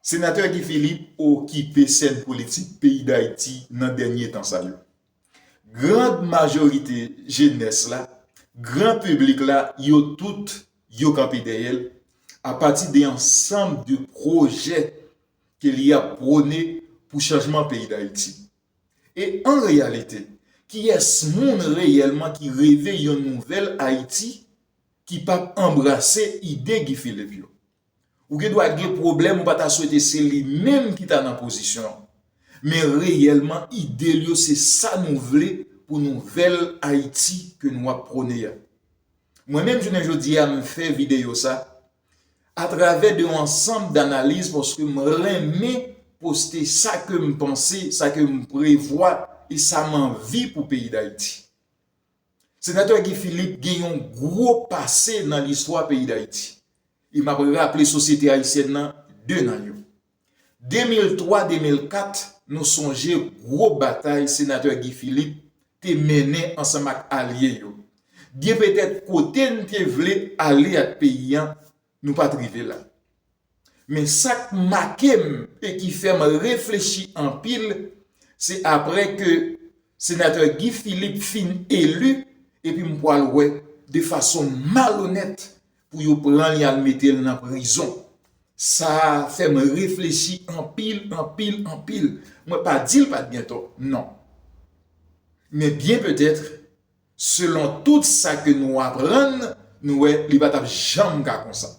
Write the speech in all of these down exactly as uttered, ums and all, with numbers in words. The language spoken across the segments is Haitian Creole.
Senatè Guy Philippe okipe sèn politik peyi Dayiti nan dènye tan sa yo. Grand majorite jenès la, gran piblik la, yo tout, yo kanpe dèyè l apati de ansanm de pwojè ke li ap pwone pou chanjman peyi Dayiti. E an reyalite, kiyès moun reyèlman ki reve yon nouvèl Ayiti ki p ap anbrase ide Guy Philippe yo? Ou gen dwa gen pwoblèm, ou pa ta swete se li menm ki ta nan pozisyon an. Men reyèlman, ide l yo se sa nou vle pou nouvèl Ayiti ke nou ap pwone a. Mwen menm, jounen jodi a, m fè videyo sa atravè de yon ansanm danaliz, paske m renmen poste sa ke m panse, sa ke m prevwa e sa m anvi pou peyi Dayiti. Senatè Guy Philippe gen yon gwo pase nan listwa peyi Dayiti. E m ap raple sosyete ayisyèn nan de nan yo. De mil twa, de mil kat, nou sonje gwo batay Senatè Guy Philippe te mennen ansanm ak alye yo. Byen petèt kote n te vle ale ak peyi an, nou pa t rive la. Men sa k make m e ki fè m reflechi anpil, se apre ke Senatè Guy Philippe fin eli, epi m pral wè de fason malonèt pou yo pran li al mete l nan prizon. Sa fè m reflechi anpil, anpil, anpil. Mwen pa di l pa t gen tò, non. Men byen petèt, selon tout sa ke nou aprann, nou wè li pa t ap janm ka konsa.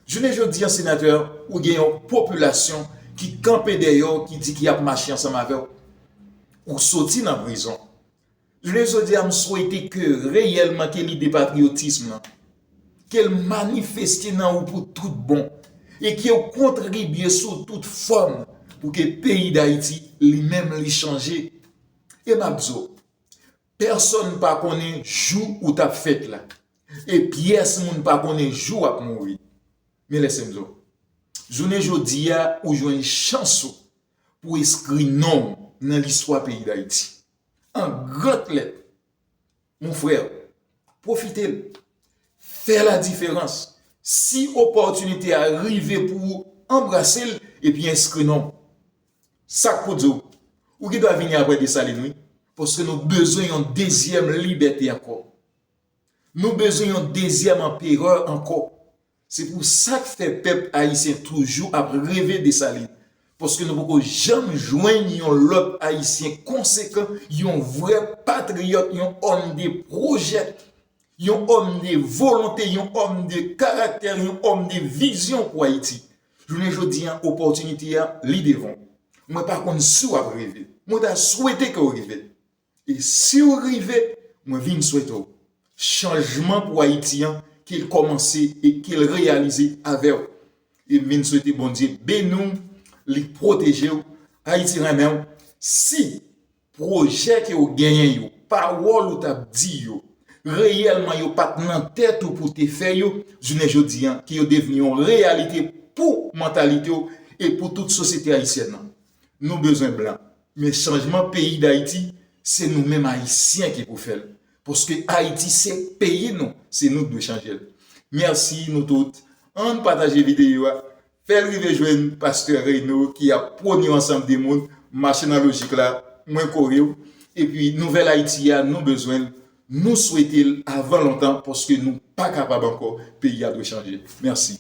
Jounen jodi a, senatè, ou gen yon popilasyon ki kanpe dèyè w, ki di ki ap mache ansanm avè w. Ou soti nan prizon. Jounen jodi a, m swete ke reyèlman ke lide patriyotism lan, ke l manifeste nan ou pou tout bon, e ke w kontribye sou tout fòm pou ke peyi Dayiti, li menm, li chanje. E m ap di w, pèsonn pa konnen jou ou t ap fèt la. E pyès moun pa konnen jou w ap mouri. Men lèse m di w, jounen jodi a, ou jwenn chans ou pou enskri non w nan listwa peyi Dayiti. An gran lèt, mon frè, pwofite l. Fè la diferans. Si opòtinite a rive pou ou, anbrase l epi enskri non w. Sa k pou di w, ou gen dwa vini apre Desalin, wi, paske nou bezwen yon dezyèm libète ankò. Nou bezwen yon dezyèm anperè ankò. Se pou sa k fè pèp ayisyen toujou ap reve Desalin. Paske nou poko janm jwenn yon lòt Ayisyen konsekan, yon vrè patriyòt, yon òm de pwojè, yon òm de volonte, yon òm de karaktè, yon òm de vizyon pou Ayiti. Jounen jodi a, opòtinite a, li devan w. Mwen pa konn si w ap rive. Mwen ta swete ke w rive. E si w rive, mwen vin swete w chanjman pou Ayiti an, ke l kòmanse e ke l reyalize avè w. E m vin swete Bondye beni w, li pwoteje w. Ayiti renmen w. Si pwojè ke w genyen yo, pawòl ou t ap di yo, reyèlman yo pa t nan tèt ou pou te fè yo, jounen jodi a, ke yo devni yon reyalite pou mantalite w e pou tout sosyete ayisyèn nan. Nou bezwen blan. Men chanjman peyi Dayiti, se nou menm Ayisyen ki pou fè l. Paske Ayiti se peyi nou, se nou k dwe chanje l. Mèsi nou tout. Ann pataje videyo a. Fè l rive jwenn pastè Reyno ki ap pwone yon ansanm de moun, mache nan lojik la, mwen kore w. Epi nouvèl Ayiti a, nou bezwen l, nou swete l avan lontan, paske nou pa kapab ankò, peyi a dwe chanje. Mèsi.